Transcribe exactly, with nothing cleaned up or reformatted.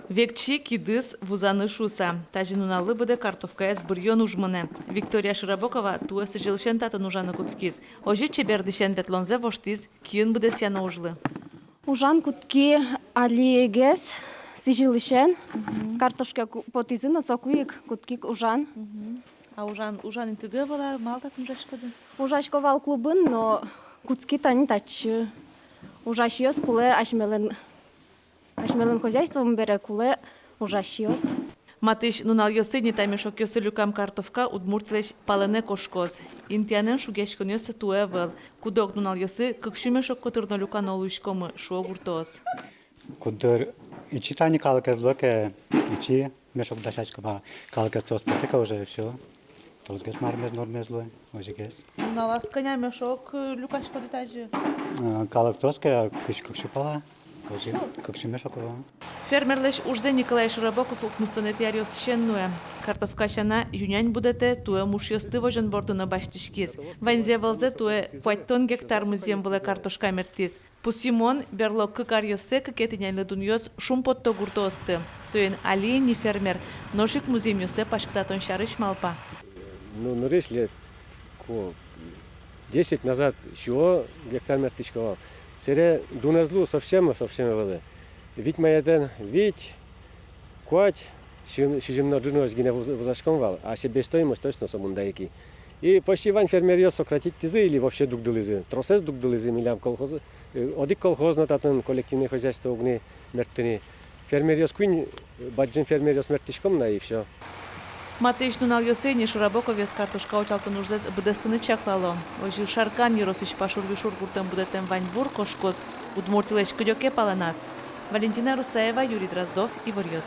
Векчи кидыс вузаны шуыса. Тазьы нуналлы быдэ картовкаез быръён уж мынэ. Виктория Широбокова туэ сӥзьылысен татын ужаны кутскиз. Озьы чебердысен ветлонзэ воштӥз киын быдэсъяно ужлы. Ужан кутски алигес сӥзьылысен. Мгм. Картошка ку-, потӥзы но, соку ик кутски ужан. Мгм. А ужан, ужан интыды ӧвӧл-а, малы татын ужаськоды? Ужасько вал клубын, но кутски тани татчы. Ужасьёс кулэ асьмелэн, асьмелэн хозяйствомы бере кулэ ужасьёс. Матысь нуналъёсы ини та мешокъёсы люкам картовка Удмуртилэсь палэнэ кошкоз. Интыянэн шугъяськонъёс туэ ӧвӧл. Куд-ог нуналъёсы кык сю мешок котыр но люкано луиськомы, шуо гуртоос. Куддыр ичи тани калыкез луэ ке, ичи мешок дасяськом, а калыкез трос потэ ке, уже всё. Тросгес мармез, нормез луэ, озьыгес. Нуналаз кӧня мешок, э, люкаськоды тазьы? Э, калык трос ке, кык сю, кык сю пала. Озьы, кык сю мешок луэ. Фермерлэсь ужзэ Николай Широбоков укмыстонэтӥ аръёсысен нуэ. Картовка сяна ю-нянь будэтэ, туэ мушъёсты возён борды но басьтӥськиз. Ваньзэ-валзэ туэ куатьтон гектар музъем вылэ картошка мерттӥз. Пусйымон, берло кык аръёсы кыкетӥ няньлы дунъёс шумпотто гуртоосты. Соин али ини фермер нош ик музъемъёссэ паськытатон сярысь малпа. Ну, нырысь лет ку-, десять назад сю гектар мерттӥсько вал. Сэре дунэз луы совсем, совсем ӧвӧл. Вить маятэн, вить, куать, сизьым-, сизьым но ӝыны озьы гинэ вуз-, вузаськом вал, а себестоимость точно со мында ик. И почти вань фермеръёс сократитьтӥзы или вообще дугдылӥзы. Тросэз дугдылӥзы, милям колхоз, э, одӥг колхоз но татын коллективное хозяйство уг ни мерттыны. Фермеръёс куинь, э, бадӟым фермеръёс мерттӥськом на, и всё. Матысь нуналъёсы ини Широбоковъёс картошка утялтон ужзэс быдэстыны чаклало. Озьы Шаркан ёросысь Пашур-Вишур гуртын будэтэм ваньбур кошкоз Удмуртилэсь кыдёке палэназ. Валентина Русаева, Юрий Дроздов, «Иворъёс».